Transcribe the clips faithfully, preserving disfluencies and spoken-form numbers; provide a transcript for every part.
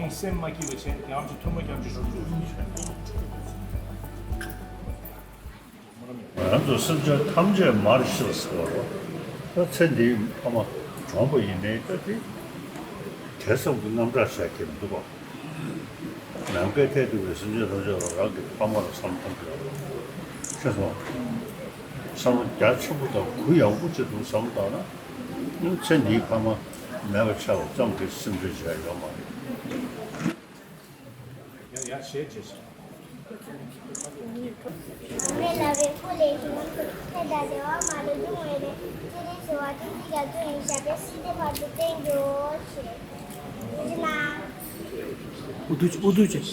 སེམས་མ་སྐྱིད་པ་བྱས་ཏེ་རྒྱང་ཅིག་ཐུར་མ་རྒྱང་ཅིག་ཤོར་འདུག་ང་རང་ཚོ་སེམས་ཅན་ཐམས་ཅད་མར་ཤི་ལ་ཟེར་བ་རོ། ད་ཚེ་འདིའི་ཕ་མ་གྲོངས་པ་ཡིན་ནའི་ད་དེ་དེ་ཙམ་གྱི་རྔམ་སྐྲག་བྱ་གི་མི་འདུག་ག་ནམ་མཁའི་མཐས་གཏུགས་པའི་སེམས་ཅན་ཐམས་ཅད་ལ་རང་གི་ཕ་མ་ལ་བསམ་བློ་གཏོང་དགོས་རེད། ཤེས་སོང་། བསམ་བློ་རྒྱ་ཆེན་པོ་དང་གུ་ཡངས་པོ་བྱེད་དུ་བསམ་བློ་བཏང་ན། ཚེ་འདིའི་ཕ་མ་མེད་པ་ཆགས་པ་ཙམ་གྱིས་སེམས་ཁྲལ་བྱས་ཡོད་མ་རེད། ཡ་ཡ་ཞེས་བྱས་ཤིང་། མེ་ལ་བའི་སྐུ་ལས་བྱུང་། ཕན་དང་བདེ་བ་མ་ལུས་འབྱུང་བའི་རེད། ཚེ་རིང་ཟེར་བ་ཀུན་གྱི་རྒྱ་མཚོ་ཡིན། ཞབས་པད་སྲིད་མཐའི་བར་དུ་བརྟན་གྱུར་ཅིག་ཨུ་ཐུ་ཨུ་ཐུ་ཅིག་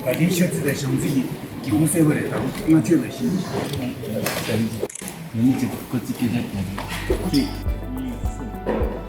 བཀའ་དྲིན་ཆེ། ཚེ་དང་བྱམས་བརྩེ་ཡི་སྒྱུ་རུ་གསལ་པོ་རེད་དང་། ལྔ་མཆོད་ལ་ཞིང་། ཡོད་མི་གཅིག་ཁོ་ཚིག་སྐད་ཆ་གང་། གཅིག་གཉིས་གསུམ།